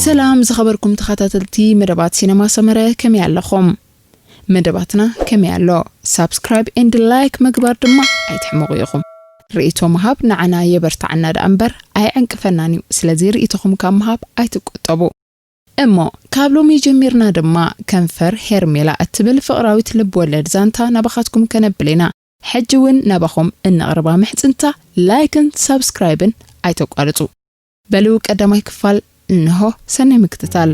ሰላም ዝኸበርኩም ተኸታተልቲ መደባት ሲነማ ሰመረ፣ ከመይ ኣለኹም? መደባትና ከመይ ኣሎ? ሳብስክራይብ ኤንድ ላይክ ምግባር ድማ ኣይትሕመቑ ኢኹም። ርእይቶ ምሃብ ንዓና የበርትዓና ደኣ እምበር ኣይዕንቅፈናን እዩ። ስለዚ ርእይቶኹም ካብ ምሃብ ኣይትቆጠቡ። እሞ ካብ ሎሚ ጀሚርና ድማ ከንፈር ሄርሜላ እትብል ፍቕራዊት ልብ ወለድ ዛንታ ናባኻትኩም ከነብል ኢና። ሕጂ እውን ናባኹም እነቕርባ ምሕጽንታ ላይክን ሳብስክራይብን ኣይተቋርጹ። በሉ ቀዳማይ ክፋል እንሆ፣ ሰናይ ምክትታል።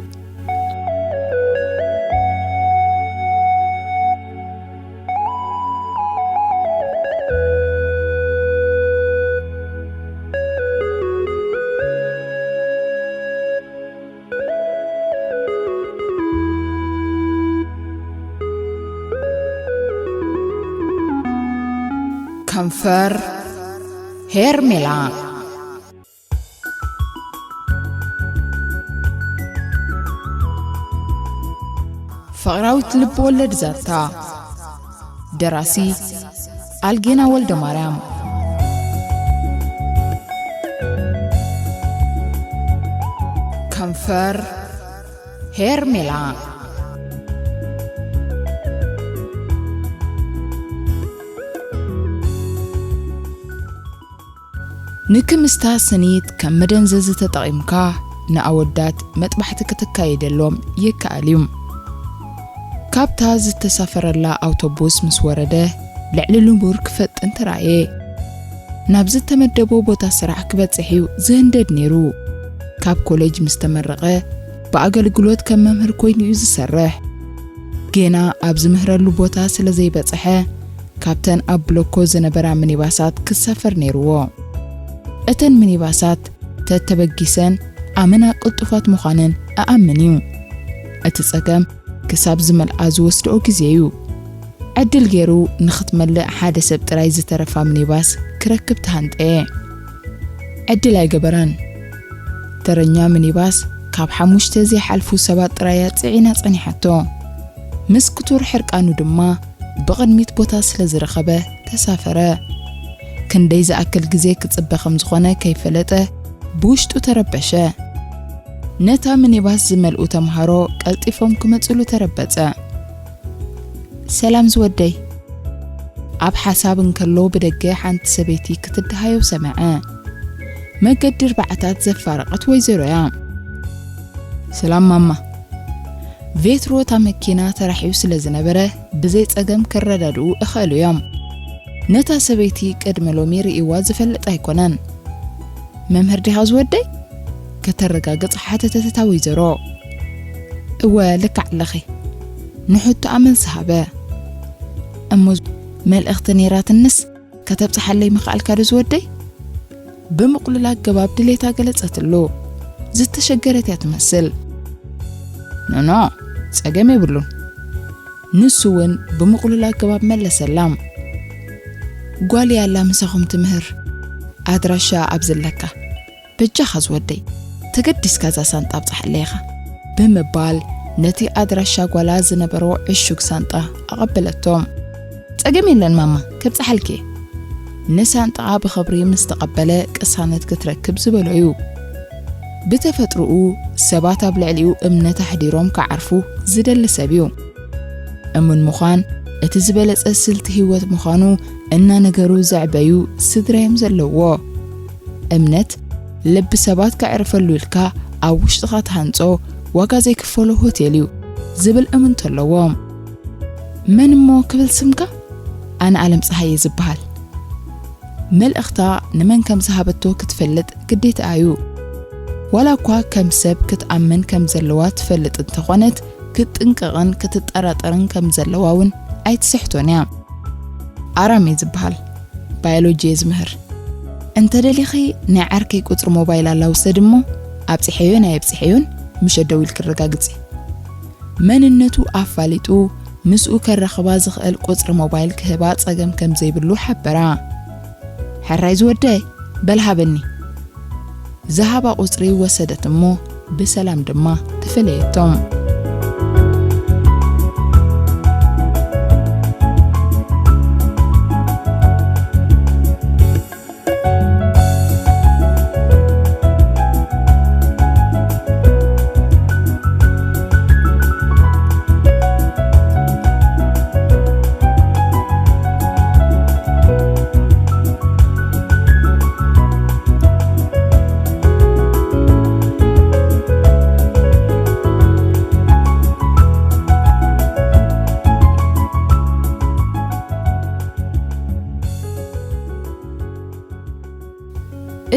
ከንፈር ሄርሜላ። ፍቕራዊት ልብ ወለድ ዛንታ። ደራሲ ኣልጌና ወልደ ማርያም። ከንፈር ሄርሜላ። ንክምስታ ስኒት ከም መደንዘዚ ተጠቒምካ ንኣወዳት መጥባሕቲ ከተካይደሎም ይከኣል እዩ። ካብታ ዝተሳፈረላ ኣውቶቡስ ምስ ወረደ፣ ልዕሊ ንቡር ክፈጥን ተራእየ። ናብ ዝተመደቦ ቦታ ስራሕ ክበጽሕ እዩ ዝህንደድ ነይሩ። ካብ ኮሌጅ ምስ ተመረቐ፣ ብኣገልግሎት ከም መምህር ኮይኑ እዩ ዝሰርሕ። ጌና ኣብ ዝምህረሉ ቦታ ስለ ዘይበጽሐ፣ ካብተን ኣብ ብሎኮ ዝነበራ ሚኒባሳት ክሳፈር ነይርዎ። እተን ሚኒባሳት ተተበጊሰን ኣመና ቅልጡፋት ምዃነን እኣምን እዩ። እቲ ጸገም ክሳብ ዝመልኣ ዝወስድኦ ግዜ እዩ። ዕድል ገይሩ ንኽትመልእ ሓደ ሰብ ጥራይ ዝተረፋ ሚኒባስ ክረክብ ተሃንጠየ። ዕድል ኣይገበረን። ተረኛ ሚኒባስ ካብ ሓሙሽተ ዘይሓልፉ ሰባት ጥራይ እያ ጽዒና ጸኒሓቶ። ምስ ክቱር ሕርቃኑ ድማ ብቕድሚት ቦታ ስለ ዝረኸበ ተሳፈረ። ክንደይ ዝኣክል ግዜ ክጽበ ከም ዝኾነ ከይፈለጠ ብውሽጡ ተረበሸ። ነታ ሚኒባስ ዝመልኡ ተምሃሮ ቀልጢፎም ክመጽሉ ተረበጸ። "ሰላም ዝወደይ!" ኣብ ሓሳብ እንከሎ ብደገ ሓንቲ ሰበይቲ ክትደሃዮ ሰምዐ። መገዲ ኣርባዕታት ዘፋረቐት ወይዘሮ እያ። "ሰላም ማማ!" ቬትሮ እታ መኪና ተራሒቡ ስለ ዝነበረ ብዘይ ጸገም ክረዳድኡ እኽእሉ እዮም። ነታ ሰበይቲ ቅድሚ ሎሚ ርእይዋ ዝፈልጥ ኣይኮነን። "መምህር ዲኻ ዝወደይ?" ከተረጋግጽ ሓተተት እታ ወይዘሮ። "እወ፣ ልክዕ ኣለኺ።" ንሕቶኣ መልሲ ሃበ። "እሞ መልእኽቲ ነይራትንስ ከተብጽሓለይ ምኽኣልካ ዶ ዝወደይ?" ብምቕሉል ኣገባብ ድሌታ ገለጸትሉ። ዝተሸገረት እያ ትመስል። "ኖኖ፣ ጸገም የብሉን።" ንሱ እውን ብምቕሉል ኣገባብ መለሰላ። "ጓል እያ ኣላ ምሳኹም ትምህር፣ ኣድራሻ ኣብ ዘለካ። በጃኻ ዝወደይ፣ ተገዲስካ እዛ ሳንጣ ኣብጽሓለይ ኢኻ" ብምባል ነቲ ኣድራሻ ጓላ ዝነበሮ ዕሹግ ሳንጣ ኣቐበለቶ። "ጸገም የለን ማማ፣ ከብጽሓልኪ እየ።" ንሳንጣኣ ብኽብሪ ምስ ተቐበለ ቅሳነት ክትረክብ ዝበሎ እዩ። ብተፈጥሮኡ ሰባት ኣብ ልዕሊኡ እምነት ኣሕዲሮም ክዓርፉ ዝደሊ ሰብ እዩ። እሙን ምዃን እቲ ዝበለጸ ስልቲ ህይወት ምዃኑ እናነገሩ ዘዕበዩ ስድራ እዮም ዘለውዎ። እምነት ልቢ ሰባት ከዕርፈሉ ኢልካ ኣብ ውሽጥኻ ትሃንጾ ዋጋ ዘይክፈሎ ሆቴል እዩ ዝብል እምንቶ ኣለዎም። "መን እሞ ክብል ስምካ?" "ኣነ ኣለም ፀሃየ ዝበሃል።" መልእኽታ ንመን ከም ዝሃበቶ ክትፈልጥ ግዴታ እዩ። ዋላ እኳ ከም ሰብ ክትኣምን ከም ዘለዋ ትፈልጥ እንተኾነት፣ ክትጥንቀቕን ክትጠራጠርን ከም ዘለዋ እውን ኣይትስሕቶን እያ። ኣራም እየ ዝበሃል። ባዮሎጂ እየ ዝምህር። እንተ ደሊኺ ናይ ዓርከይ ቁጽሪ ሞባይል ኣላውሰድ እሞ ኣብጽሐዮን ኣየብጽሐዮን ምሸት ደዊልኪ ኣረጋግጺ። መንነቱ ኣፋሊጡ ምስኡ ከራኽባ ዝኽእል ቁጽሪ ሞባይል ክህባ ጸገም ከም ዘይብሉ ሓበራ። ሕራይ ዝወደይ፣ በል ሃበኒ። ዝሃባ ቁጽሪ ወሰደት እሞ ብሰላም ድማ ተፈለየቶም።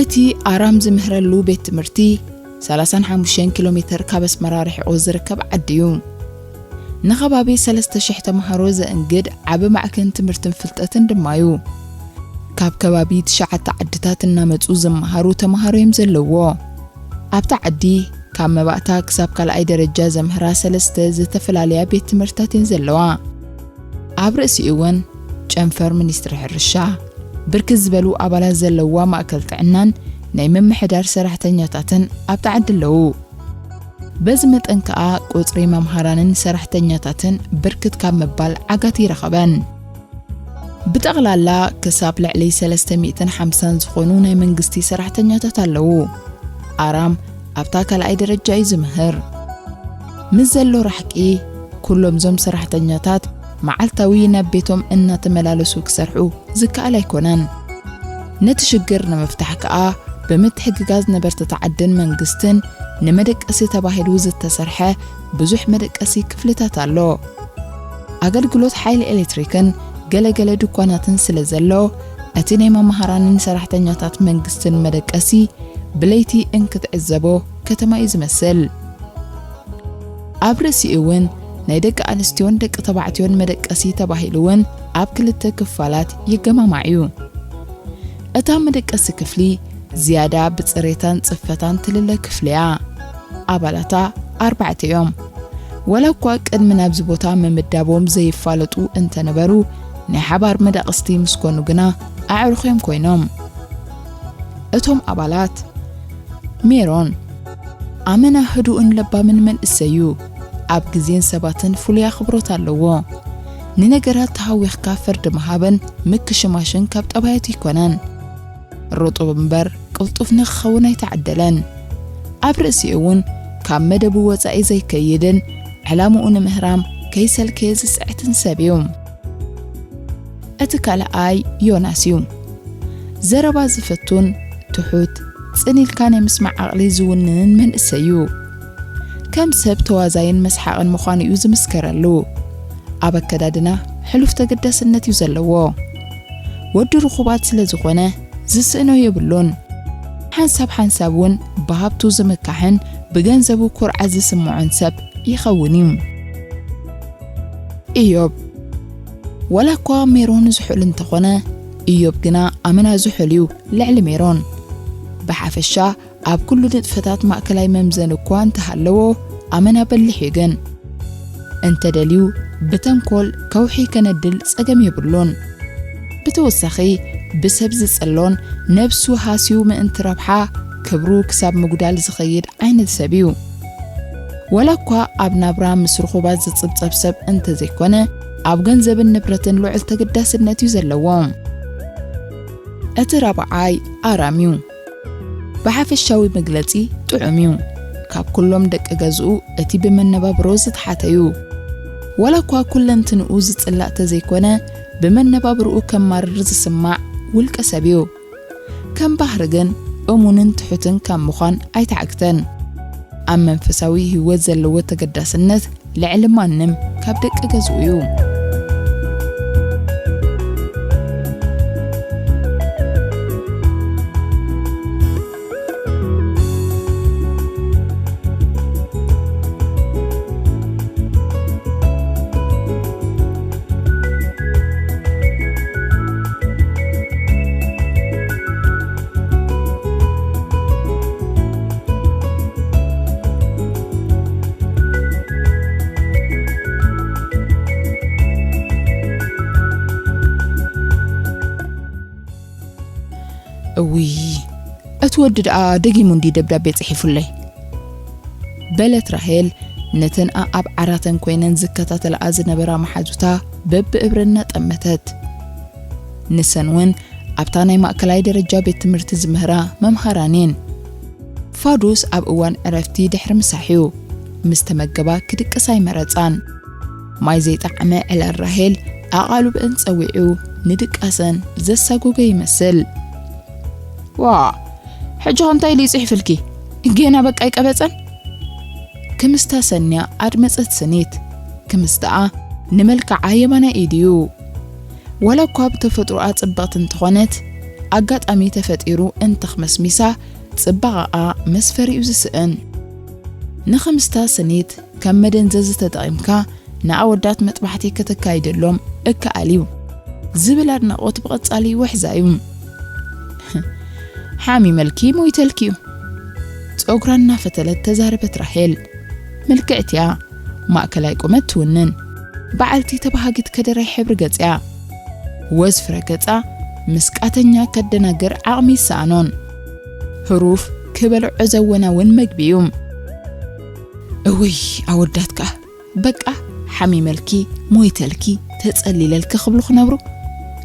እቲ ኣራም ዝምህረሉ ቤት ትምህርቲ ሰላሳን ሓሙሽተን ኪሎ ሜተር ካብ ኣስመራ ርሒቑ ዝርከብ ዓዲ እዩ። ንኸባቢ ሰለስተ ሽሕ ተምሃሮ ዘእንግድ ዓቢ ማዕከን ትምህርትን ፍልጠትን ድማ እዩ። ካብ ከባቢ ትሽዓተ ዓድታት እናመጹ ዝመሃሩ ተምሃሮ እዮም ዘለዎ። ኣብታ ዓዲ ካብ መባእታ ክሳብ ካልኣይ ደረጃ ዘምህራ ሰለስተ ዝተፈላለያ ቤት ትምህርትታት እየን ዘለዋ። ኣብ ርእሲኡ እውን ጨንፈር ሚኒስትሪ ሕርሻ፣ ብርክት ዝበሉ ኣባላት ዘለዋ ማእከል ጥዕናን ናይ ምምሕዳር ሰራሕተኛታትን ኣብታ ዓዲ ኣለዉ። በዚ መጠን ከኣ ቁጽሪ መምሃራንን ሰራሕተኛታትን ብርክት ካብ ምባል ዓጋቲ ይረኸበን። ብጠቕላላ ክሳብ ልዕሊ ሰለስተ ሚእትን ሓምሳን ዝኾኑ ናይ መንግስቲ ሰራሕተኛታት ኣለዉ። ኣራም ኣብታ ካልኣይ ደረጃ እዩ ዝምህር። ምስ ዘሎ ራሕቂ፣ ኩሎም እዞም ሰራሕተኛታት መዓልታዊ ናብ ቤቶም እናተመላለሱ ክሰርሑ ዝከኣል ኣይኮነን። ነቲ ሽግር ንምፍታሕ ከኣ ብምትሕግጋዝ ነበርቲ ዓድን መንግስትን ንመደቀሲ ተባሂሉ ዝተሰርሐ ብዙሕ መደቀሲ ክፍልታት ኣሎ። ኣገልግሎት ሓይሊ ኤሌክትሪክን ገለገለ ድኳናትን ስለ ዘሎ፣ እቲ ናይ መምሃራንን ሰራሕተኛታት መንግስትን መደቀሲ ብለይቲ እንክትዕዘቦ ከተማ እዩ ዝመስል። ኣብ ርእሲኡ እውን ናይ ደቂ ኣንስትዮን ደቂ ተባዕትዮን መደቀሲ ተባሂሉ እውን ኣብ ክልተ ክፋላት ይገማማዕ እዩ። እታ መደቀሲ ክፍሊ ዝያዳ ብጽሬታን ጽፈታን ትልለ ክፍሊ እያ። ኣባላታ ኣርባዕተ እዮም። ወላ እኳ ቅድሚ ናብዚ ቦታ ምምዳቦም ዘይፋለጡ እንተነበሩ፣ ናይ ሓባር መዳቕስቲ ምስ ኮኑ ግና ኣዕሩኽ እዮም ኮይኖም። እቶም ኣባላት ሜሮን ኣመና ህዱእን ለባምን መንእሰይ እዩ። ኣብ ግዜን ሰባትን ፍሉይ ኣኽብሮት ኣለዎ። ንነገራት ተሃዊኽካ ፍርዲ ምሃብን ምክሽማሽን ካብ ጠባያቱ ኣይኮነን። ርጡብ እምበር ቅልጡፍ ንክኸውን ኣይተዓደለን። ኣብ ርእሲኡ እውን ካብ መደቡ ወጻኢ ዘይከይድን ዕላምኡ ንምህራም ከይሰልከየ ዝጽዕትን ሰብ እዩ። እቲ ካልኣይ ዮናስ እዩ። ዘረባ ዝፈቱን ትሑት፣ ጽን ኢልካ ናይ ምስማዕ ዓቕሊ ዝውንንን መንእሰይ እዩ። ከም ሰብ ተዋዛይን መስሓቕን ምዃኑ እዩ ዝምስከረሉ። ኣብ ኣከዳድና ሕሉፍ ተገዳስነት እዩ ዘለዎ። ወዲ ርኹባት ስለ ዝኾነ ዝስእኖ የብሉን። ሓንሳብ ሓንሳብ እውን ብሃብቱ ዝምካሕን ብገንዘቡ ኩርዓት ዝስምዖን ሰብ ይኸውን እዩ። ኢዮብ። ዋላ እኳ ሜሮን ዝሑል እንተኾነ፣ ኢዮብ ግና ኣመና ዝሑል እዩ ልዕሊ ሜሮን። ብሓፈሻ ኣብ ኩሉ ንጥፈታት ማእከላይ መምዘኒ እኳ እንተሃለዎ፣ ኣመና በሊሕ እዩ ግን። እንተደልዩ ብተንኮል ከውሒ ከነድል ጸገም የብሉን። ብተወሳኺ ብሰብ ዝጽሎን ነብሱ ሃስዩ ምእንቲ ረብሓ ክብሩ ክሳብ ምጉዳል ዝኸይድ ዓይነት ሰብ እዩ። ወላ እኳ ኣብ ናብራ ምስ ርኹባት ዝጽብጸብ ሰብ እንተዘይኮነ፣ ኣብ ገንዘብን ንብረትን ልዑል ተገዳስነት እዩ ዘለዎ። እቲ ራብዓይ ኣራም እዩ። ብሓፈሻዊ መግለጺ ጥዑም እዩ። ካብ ኩሎም ደቂ ገዝኡ እቲ ብመነባብሮ ዝተሓተ እዩ። ወላ እኳ ኩለንትንኡ ዝጽላእ ተዘይኮነ፣ ብመነባብርኡ ከማርር ዝስማዕ ውልቀ ሰብ እዩ። ከም ባህሪ ግን እሙንን ትሑትን ካብ ምዃን ኣይተዓግተን። ኣብ መንፈሳዊ ህይወት ዘለዎ ተገዳስነት ልዕሊ ማንም ካብ ደቂ ገዝኡ እዩ። እውይ፣ እቲ ወዲ ደኣ ደጊሙ እንዲ ደብዳቤ ጽሒፉለይ። በለት ራሄል ነተን ኣኣብ ዓራተን ኮይነን ዝከታተልኣ ዝነበራ መሓዙታ በብእብረን እናጠመተት። ንሰን እውን ኣብታ ናይ ማእከላይ ደረጃ ቤት ትምህርቲ ዝምህራ መምሃራን እየን። ፋዱስ ኣብ እዋን ዕረፍቲ ድሕሪ ምሳሕ እዩ። ምስ ተመገባ ክድቅስ ኣይመረጻን። ማይ ዘይጠዓመ ዕላል ራሄል ኣቓልብአን ጸዊዑ ንድቃሰን ዘሳጎገ ይመስል። ዋ፣ ሕጂ ኸ እንታይ ኢሉ ይጽሕፍልኪ? ጌና በቃ ኣይቀበጸን? ክምስታ ሰንያ ኣድመጸት ስኒት። ክምስትኣ ንመልክዓ የማናይ ኢድ እዩ። ወላ እኳ ብተፈጥሮኣ ጽብቕቲ እንተኾነት፣ ኣጋጣሚ ተፈጢሩ እንተኽመስሚሳ ጽባቐኣ መስፈሪኡ ዝስእን። ንኽምስታ ስኒት ከም መደንዘዚ ተጠቒምካ ንኣወዳት መጥባሕቲ ከተካይደሎም እከኣል እዩ ዝብል ኣድናቖት ብቐጻሊ ይውሕዛ እዩ። ሓሚመልኪ ሞይተልኪ እዩ። ጸጉራ እናፈተለት ተዛረበት ራሄል። ምልክዕቲ እያ። ማእከላይ ቁመት ትውንን። በዓልቲ ተባሃጊት ከደራይ ሕብሪ ገጽ እያ። ወዝ ፍረ ገጻ ምስ ቃተኛ ከደናግር ዓቕሚ ይሰኣኖን። ህሩፍ ክበልዖ ዘወናውን መግቢ እዩ። እውይ ኣወዳት ከኣ በቃ ሓሚመልኪ ሞይተልኪ ተጸሊለልኪ ክብሉ ክነብሩ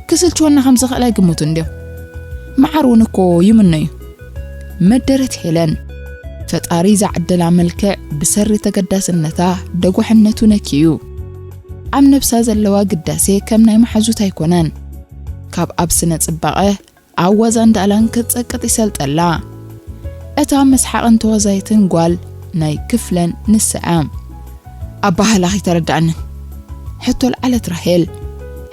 ክስልችወና ከም ዝኽእል ኣይግምቱ እንድዮም። መዓር እውን እኮ ይምኖ እዩ። መደረት ሄለን ፈጣሪ ዝዓደላ መልክዕ ብሰሪ ተገዳስነታ ደጓሕነቱ ነኪዩ ኣብ ነብሳ ዘለዋ ግዳሴ ከም ናይ መሓዙት ኣይኮነን። ካብ ኣብ ስነ ጽባቐ ኣብ ዋዛን ዳእላን ክትጸቅጥ ይሰልጠላ። እታ መስሓቕን ተዋዛይትን ጓል ናይ ክፍለን ንስዓ። ኣባህላኺ ተረዳኣንን ሕቶ ልዓለት ራሄል።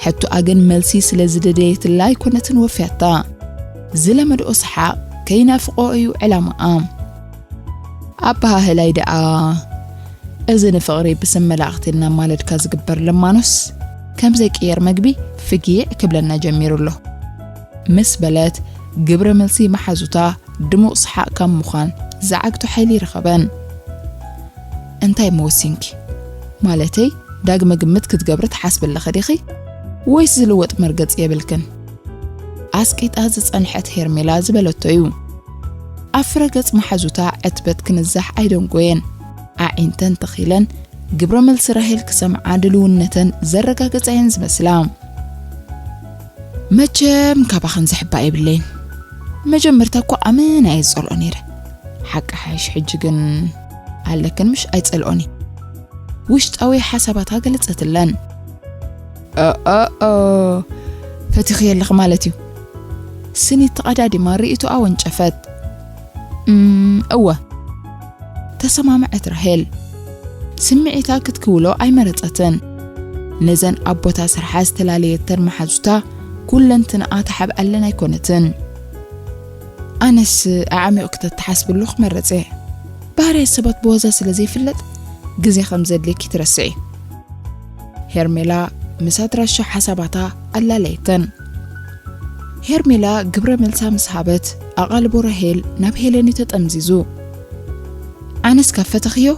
ሕቶኣ ግን መልሲ ስለ ዝደደየትላ ኣይኮነትን ወፍያታ። ዝለመድኦ ሰሓቕ ከይናፍቆ እዩ ዕላማኣ። ኣባህላይ ደኣ እዚ ንፍቕሪ ብስም መላእኽቲ እናማለድካ ዝግበር ልማኖስ ከም ዘይቅየር መግቢ ፍጊዕ ክብለና ጀሚሩ ኣሎ። ምስ በለት ግብረ መልሲ መሓዙታ ድሙቕ ሰሓቕ ካብ ምዃን ዝዓግቶ ሓይሊ ይረኸበን። እንታይ መወሲንኪ? ማለተይ ዳግመ ግምት ክትገብሪ ትሓስቢ ኣለኺ ዲኺ? ወይስ ዝልወጥ መርገጽ የብልክን? ኣስቂጣ ዝጸንሐት ሄርሜላ ዝበለቶ እዩ። ኣብ ፍረ ገጽ መሓዙታ ዕትበት ክንዛሕ ኣይደንጎየን። ኣዒንተን ተኺለን ግብረ መልሲ ራሄል ክሰምዓ ድልውነተን ዘረጋገጻ እየን ዝመስላ። መቸም ካባኽን ዝሕባእ የብለይን። መጀመርታ እኮ ኣመና እየ ዝጸልኦ ነይረ። ሓቂ ሓይሽ ሕጂ ግን ኣለክን ምሽ ኣይጸልኦን እየ። ውሽጣዊ ሓሳባታ ገለጸትለን። ኦኦኦ ፈቲኺ የለኽ ማለት እዩ። ስኒት ተቐዳዲማ ርእይቶኣ ወንጨፈት። እም፣ እወ። ተሰማምዐት ራሄል። ስምዒታ ክትክውሎ ኣይመረጸትን። ነዘን ኣቦታ ስርሓ ዝተላለየተን መሓዙታ ኩለንትንኣ ተሓብኣለን ኣይኮነትን። ኣነስ ኣዕሚቑ ክተተሓስብሉ ክመረጽ እየ። ባህርያት ሰባት ብዋዛ ስለ ዘይፍለጥ ግዜ ከም ዘድልየኪ ትረስዒ። ሄርሜላ ምስ ኣድራሻ ሓሳባታ ኣላለየተን። ሄርሜላ ግብረ መልሳ ምስ ሃበት ኣቓልቦ ራሄል ናብ ሄለን እዩ ተጠምዚዙ። ኣነስ ካብ ፈተኽዮ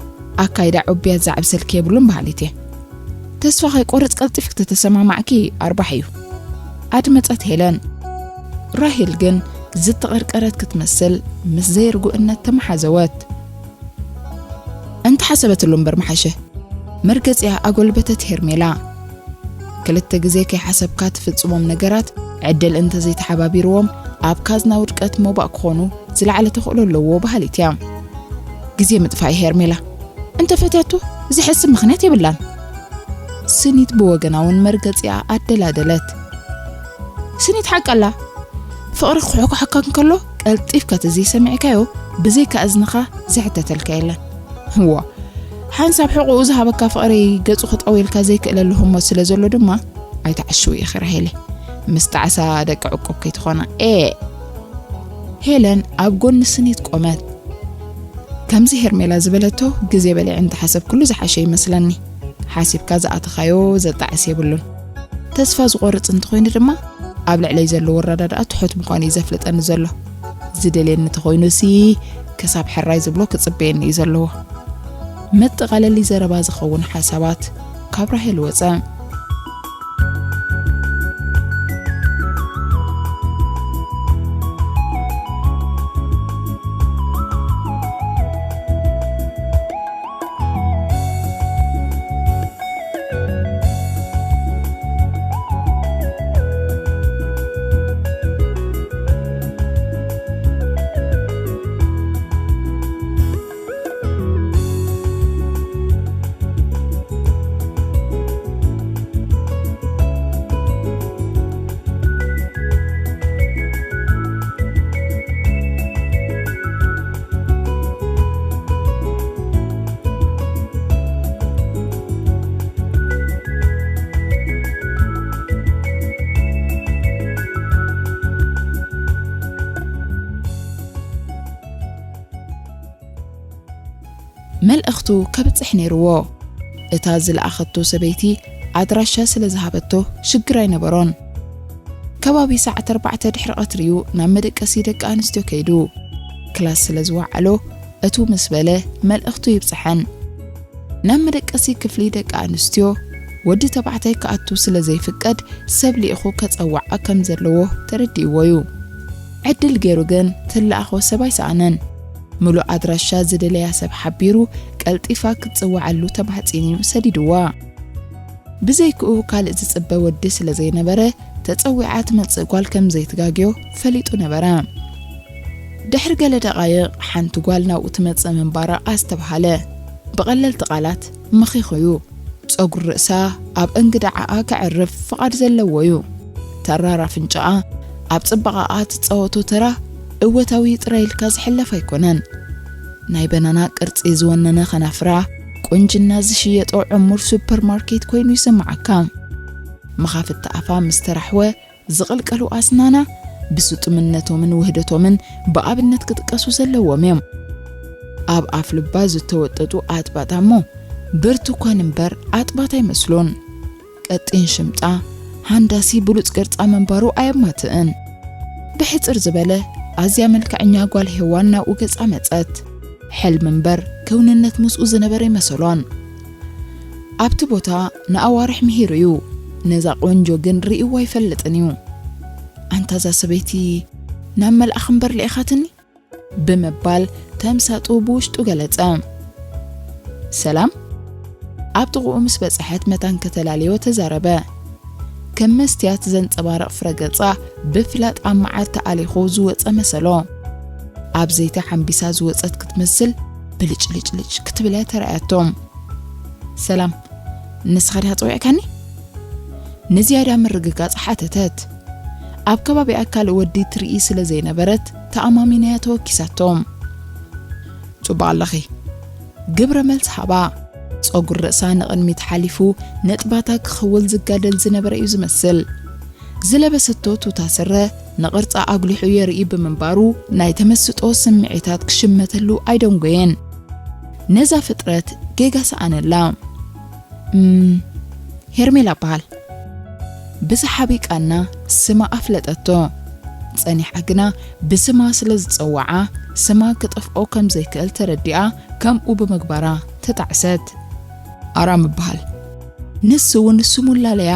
ኣካይዳ ዑብያት ዘዕብሰልኪ የብሉን በሃሊት እየ። ተስፋ ከይቆርጽ ቀልጢፍ ክተተሰማማዕኪ ኣርባሕ እዩ። ኣድመጸት ሄለን። ራሄል ግን ዝተቐርቀረት ክትመስል ምስ ዘይርጉእነት ተመሓዘወት። እንተሓሰበትሉ እምበር መሓሸ። መርገጺኣ ኣጎልበተት ሄርሜላ። ክልተ ግዜ ከይሓሰብካ ትፍጽሞም ነገራት ዕድል እንተዘይተሓባቢርዎም ኣብ ካዝና ውድቀት ሞባእ ክኾኑ ዝለዓለ ተኽእሎ ኣለዎ በሃሊት እያ። ግዜ ምጥፋእ ሄርሜላ። እንተፈትያቶ ዝሕስብ ምኽንያት የብላን። ስኒት ብወገና እውን መርገጺኣ ኣደላደለት። ስኒት ሓቀላ። ፍቕሪ ክሕኩሓካ እንከሎ ቀልጢፍካ ተዘይሰሚዕካዮ ብዘይካ እዝንኻ ዝሕተተልካ የለን። እዋ ሓንሳብ ሕቑኡ ዝሃበካ ፍቕሪ ገጹ ክጠውየልካ ዘይክእለሉ ህሞት ስለ ዘሎ ድማ ኣይትዓሽው ኢኺ ራሄለይ። ምስ ጣዕሳ ደቂ ዕቁብ ከይትኾና። ኤ ሄለን ኣብ ጎኒ ስኒት ቆመት። ከምዚ ሄርሜላ ዝበለቶ ግዜ በሊዐ እንተሓሰብኩሉ ዝሓሸ ይመስለኒ። ሓሲብካ ዝኣተኻዮ ዘጣዕስ የብሉን። ተስፋ ዝቖርጽ እንተኾይኑ ድማ ኣብ ልዕለይ ዘሎ ወረዳድኣ ትሑት ምዃኑ እዩ ዘፍልጠኒ ዘሎ። ዝደልየኒ እንተኾይኑሲ ክሳብ ሕራይ ዝብሎ ክጽበየኒ እዩ ዘለዎ። መጠቓለሊ ዘረባ ዝኸውን ሓሳባት ካብ ራሄል ወጸ። መልእኽቱ ከብጽሕ ነይርዎ። እታ ዝለኣኸቶ ሰበይቲ ኣድራሻ ስለ ዝሃበቶ ሽግር ኣይነበሮን። ከባቢ ሰዓት ኣርባዕተ ድሕሪ ቀትሪ'ዩ ናብ መደቀሲ ደቂ ኣንስትዮ ከይዱ። ክላስ ስለ ዝወዓሎ እቱ ምስ በለ መልእኽቱ ይብጽሐን። ናብ መደቀሲ ክፍሊ ደቂ ኣንስትዮ ወዲ ተባዕታይ ክኣቱ ስለ ዘይፍቀድ ሰብ ልኢኹ ከጸውዓ ከም ዘለዎ ተረዲእዎ እዩ። ዕድል ገይሩ ግን ትለኣኾ ሰብ ኣይሰኣነን። ምሉእ ኣድራሻ ዝደለያ ሰብ ሓቢሩ ቀልጢፋ ክትጽውዓሉ ተማሕጺኑ እዩ ሰዲድዋ። ብዘይክኡ ካልእ ዝጽበ ወዲ ስለ ዘይነበረ ተጸዊዓ ትመጽእ ጓል ከም ዘይትጋግዮ ፈሊጡ ነበረ። ድሕሪ ገለ ደቓይቕ ሓንቲ ጓል ናብኡ ትመጽእ ምንባራ ኣስተብሃለ። ብቐለልቲ ቃላት መኺኹ እዩ። ጸጉሪ ርእሳ ኣብ እንግዳዓኣ ከዕርፍ ፍቓድ ዘለዎ እዩ። ተራር ኣፍንጫኣ ኣብ ጽባቐኣ ትጻወቶ ተራ እወታዊ ጥራይ ኢልካ ዝሕለፍ ኣይኮነን። ናይ በናና ቅርጺ ዝወነነ ኸናፍራ፣ ቁንጅና ዝሽየጦ ዕሙር ሱፐርማርኬት ኮይኑ ይስምዓካ። መኻፍቲ ኣፋ ምስ ተራሕወ ዝቕልቀሉ ኣስናና ብስጡምነቶምን ውህደቶምን ብኣብነት ክጥቀሱ ዘለዎም እዮም። ኣብ ኣፍ ልባ ዝተወጠጡ ኣጥባጣ እሞ ብርቱኳን እምበር ኣጥባት ኣይመስሉን። ቀጢን ሽምጣ፣ ሃንዳሲ ብሉጽ ቅርጻ ምንባሩ ኣየማትእን። ብሕጽር ዝበለ ኣዝያ መልክዐኛ ጓል ሄዋን ናብኡ ገጻ መጸት። ሕልሚ እምበር ክውንነት ምስኡ ዝነበረ ይመሰሎን። ኣብቲ ቦታ ንኣዋርሕ ምሂሩ እዩ። ነዛ ቆንጆ ግን ርእይዋ ኣይፈልጥን እዩ። ኣንታ እዛ ሰበይቲ ናብ መልኣኽ እምበር ልኢኻትኒ? ብምባል ተምሳጡ ብውሽጡ ገለጸ። ሰላም ኣብ ጥቕኡ ምስ በጽሐት መታን ከተላለዮ ተዛረበ። ከም መስትያት ዘንጸባርቕ ፍረ ገጻ ብፍላጥ ኣብ መዓር ተኣሊኹ ዝወጸ መሰሎ። ኣብ ዘይቲ ሓምቢሳ ዝወጸት ክትመስል ብልጭልጭልጭ ክትብል እያ ተራእያቶ። ሰላም፣ ንስኻ ዲኻ ጸዊዕካኒ? ንዝያዳ ምርግጋጽ ሓተተት። ኣብ ከባቢኣ ካልእ ወዲ ትርኢ ስለ ዘይነበረት ተኣማሚናያ ተወኪሳቶ። ጽቡቕ ኣለኺ። ግብረ መልሲ ሃባ። ጸጉሪ ርእሳ ንቕድሚት ሓሊፉ ነጥባታ ክኽውል ዝጋደል ዝነበረ እዩ ዝመስል። ዝለበሰቶ ቱታ ስረ ንቕርጻ ኣጉሊሑ የርኢ ብምንባሩ ናይ ተመስጦ ስምዒታት ክሽመተሉ ኣይደንጎየን። ነዛ ፍጥረት ጌጋ ሰኣነላ። "እም፣ ሄርሜላ እበሃል." ብሰሓቢ ቃና ስማ ኣፍለጠቶ። ጸኒሓ ግና ብስማ ስለ ዝጸውዓ ስማ ክጠፍኦ ከም ዘይክእል ተረዲኣ ከምኡ ብምግባራ ተጣዕሰት። "ኣራም እበሃል። ንሱ እውን ስሙ ላለያ።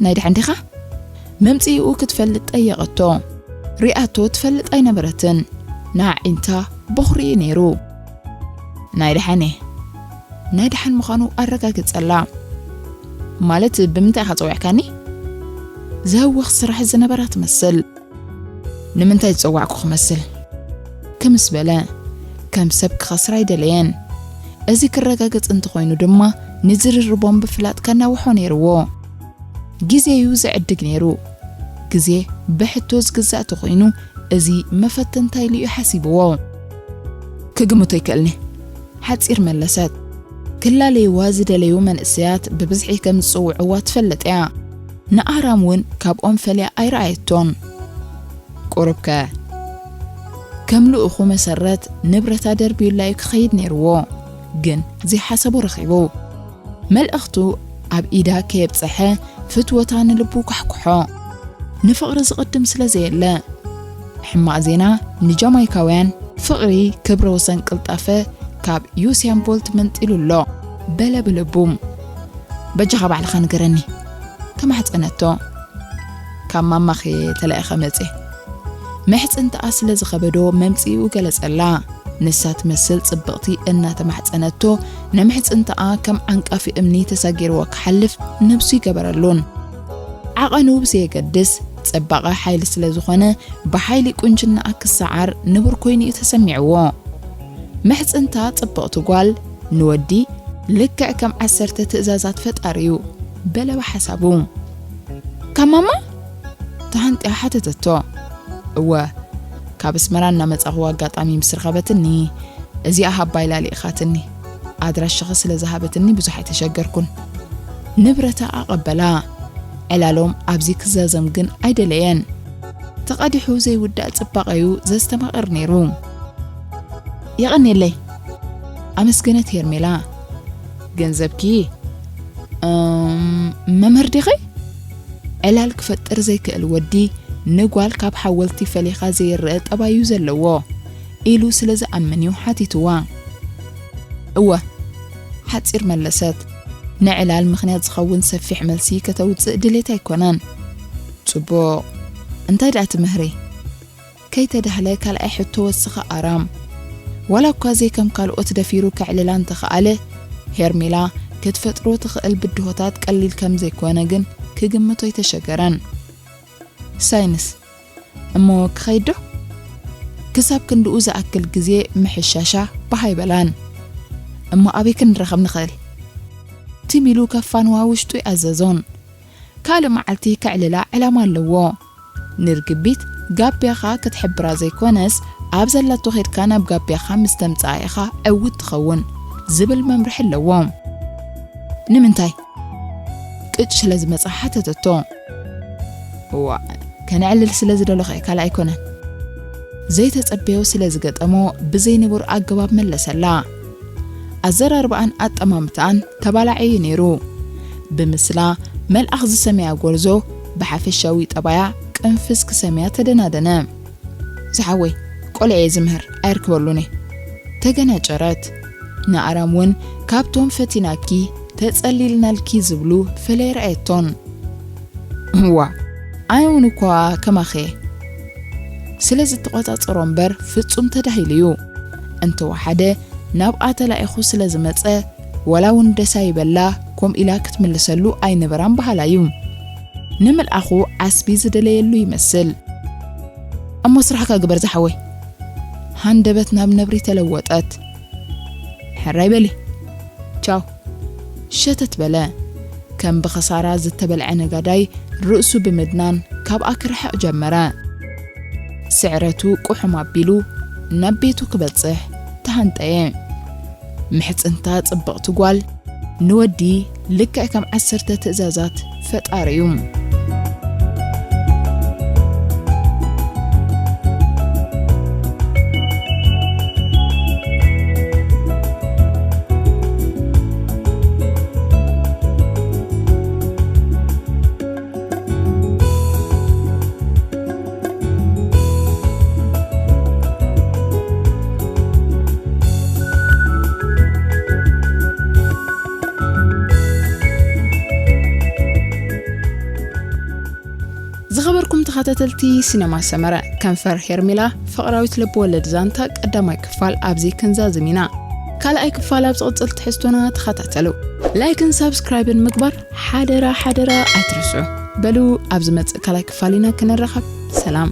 ናይ ደሓን ዲኻ?" መምጽኢኡ ክትፈልጥ ጠየቐቶ። ሪኣቶ ትፈልጥ ኣይነበረትን። ንኣዒንታ በኹሪ እዩ ነይሩ። "ናይ ደሓን እየ። ናይ ደሓን ምዃኑ ኣረጋግጸላ። ማለት ብምንታይ ኢኻ ጸዊዕካኒ?" ዘህውኽ ስራሕ ዝነበራ ትመስል። "ንምንታይ ዝጸዋዕኩ ክመስል?" ክምስ በለ። ከም ሰብ ክኸስር ኣይደለየን። እዚ ክረጋገጽ እንተኾይኑ ድማ ንዝርርቦም ብፍላጥ ከናውሖ ነይርዎ። ግዜ እዩ ዝዕድግ ነይሩ። ግዜ ብሕቶ ዝግዛእ ተኾይኑ እዚ መፈተንታ ኢሉ እዩ ሓሲብዎ። "ክግምቶ ይክእልኒ። ሓጺር መለሰት። ክላለይዋ ዝደለዩ መንእሰያት ብብዝሒ ከም ዝጽውዕዋ ትፈልጥ እያ። ንኣራም እውን ካብኦም ፈልያ ኣይረኣየቶን። ቁሩብከ ከም ልኡኹ መሰረት ንብረታ ደርብዩላ እዩ ክኸይድ ነይርዎ። ግን ዘይሓሰቦ ረኺቡ። መልእኽቱ ኣብ ኢዳ ከየብጽሐ ፍትወታ ንልቡ ኳሕኩሖ። ንፍቕሪ ዝቕድም ስለ ዘየለ። ሕማቕ ዜና ንጃማይካውያን፣ ፍቕሪ ክብረ ወሰን ቅልጣፈ ካብ ዩስያን ቦልት መንጢሉ ኣሎ በለ ብልቡ። "በጃኻ ባዕልኻ ንገረኒ?" ተማሕጸነቶ። "ካብ ማማኺ ተላኢኸ መጽየ?" መሕጽንታኣ ስለ ዝኸበዶ መምጽኢኡ ገለጸላ። ንሳ ትመስል ጽብቕቲ እናተማሕጸነቶ፣ ንምሕጽንታኣ ከም ዓንቃፊ እምኒ ተሳጊርዎ ክሓልፍ ነብሱ ይገበረሉን። ዓቐኑ ብዘየገድስ፣ ጽባቐ ሓይሊ ስለ ዝኾነ፣ ብሓይሊ ቁንጅናኣ ክሰዓር ንቡር ኮይኑ እዩ ተሰሚዕዎ። ምሕጽንታ ጽብቕቲ ጓል ንወዲ ልክዕ ከም ዓሰርተ ትእዛዛት ፈጣሪ እዩ በለ ብሓሳቡ። "ካብ ማማ?" ተሃንጥያ ሓተተቶ። "እወ፣ ካብ ኣስመራ እናመጻኹ ኣጋጣሚ ምስ ረኸበትኒ፣ እዚኣ ሃባ ኢላ ልኢኻትኒ። ኣድራሽኺ ስለ ዝሃበትኒ ብዙሕ ኣይተሸገርኩን።" ንብረታ ኣቐበላ። ዕላሎም ኣብዚ ክዛዘም ግን ኣይደለየን። ተቐዲሑ ዘይውዳእ ጽባቐዩ ዘስተማቕር ነይሩ። "የቐንየለይ። ኣመስገነት ሄርሜላ። ገንዘብኪ? እም፣ መምህር ዲኺ? ዕላል ክፈጥር ዘይክእል ወዲ ንጓል ካብ ሓወልቲ ፈሊኻ ዘይረአ ጠባዩ ዘለዎ ኢሉ ስለ ዝኣምን እዩ ሓቲትዋ። እወ፣ ሓጺር መለሰት። ንዕላል ምኽንያት ዝኸውን ሰፊሕ መልሲ ከተውጽእ ድሌት ኣይኮነን። ጽቡቕ። እንታይ ደኣ ትምህሪ? ከይተዳህለ ካልኣይ ሕቶ ወስኸ ኣራም። ዋላ እኳ ዘይከም ካልኦት ደፊሩ ከዕልላ እንተኸኣለ፣ ሄርሜላ ክትፈጥሮ ትኽእል ብድሆታት ቀሊል ከም ዘይኮነ ግን ክግምቶ ኣይተሸገረን። ሳይንስ እሞ ክኸይድ ዶ? ክሳብ ክንድኡ ዝኣክል ግዜ ምሕሻሻ ባህ ኣይበላን። እሞ ኣበይ ክንራኸብ ንኽእል? ትም ኢሉ ከፋንዋ ውሽጡ ይኣዘዞን። ካልእ መዓልቲ ከዕልላ ዕላማ ኣለዎ። ንርግቢት ጋቢያኻ ክትሕብራ ዘይኮነስ፣ ኣብ ዘላቶ ኸይድካ ናብ ጋቢያኻ ምስ ተምጽኣ ኢኻ ዕውት ትኸውን ዝብል መምርሒ ኣለዎ። ንምንታይ? ቅጭ ስለ ዝመጻ ሓተተቶ። እዋእ፣ ከነዕልል ስለ ዝደለኹ እየ፣ ካልእ ኣይኮነን። ዘይተጸበዮ ስለ ዝገጠሞ ብዘይንቡር ኣገባብ መለሰላ። ኣዘራርባኣን ኣጠማምታኣን ተባላዒ እዩ ነይሩ። ብምስላ መልኣኽ ዝሰመያ ጎርዞ ብሓፈሻዊ ጠባያ ቅንፍዝ ክሰምያ ተደናደነ። ዝሓወይ፣ ቆልዐ እየ ዝምህር፣ ኣየርክበሉን እየ። ተገናጨረት። ንኣራም እውን ካብቶም ፈቲናኪ፣ ተጸሊልናልኪ ዝብሉ ፈለይ ረኣየቶን። እዋ፣ ኣነ እውን እኳ ከማኸ እየ። ስለ ዝትቖጻጸሮ እምበር ፍጹም ተዳሂሉ እዩ። እንተወሓደ ናብኣ ተላኢኹ ስለ ዝመጸ፣ ዋላ እውን ደስ ኣይበላ፣ ከምኡ ኢላ ክትምልሰሉ ኣይነበራን በሃላ እዩ። ንምልኣኹ ዓስቢ ዝደለየሉ ይመስል። እሞ ስራሕካ ግበር ዝሓወይ። ሃንደበት ናብ ነብሪ ተለወጠት። ሕራይ በሊ። ቻው። ሸተት በለ። ከም ብኸሳራ ዝተበልዐ ነጋዳይ ርእሱ ብምድናን ካብኣ ክርሕቕ ጀመረ። ስዕረቱ ቁሕም ኣቢሉ ናብ ቤቱ ክበጽሕ ተሃንጠየ። ምሕጽንታ ጽብቕቲ ጓል ንወዲ ልክዕ ከም ዓሰርተ ትእዛዛት ፈጣሪ እዩ። ዝኸበርኩም ተኸታተልቲ ሲነማ ሰመረ፣ ከንፈር ሄርሜላ ፍቕራዊት ልብ ወለድ ዛንታ ቀዳማይ ክፋል ኣብዚ ክንዛዝም ኢና። ካልኣይ ክፋል ኣብ ዝቕጽል ትሕዝቶና ተኸታተሉ። ላይክን ሳብስክራይብን ምግባር ሓደራ ሓደራ ኣይትርስዑ። በሉ፣ ኣብ ዝመጽእ ካልኣይ ክፋል ኢና ክንራኸብ። ሰላም።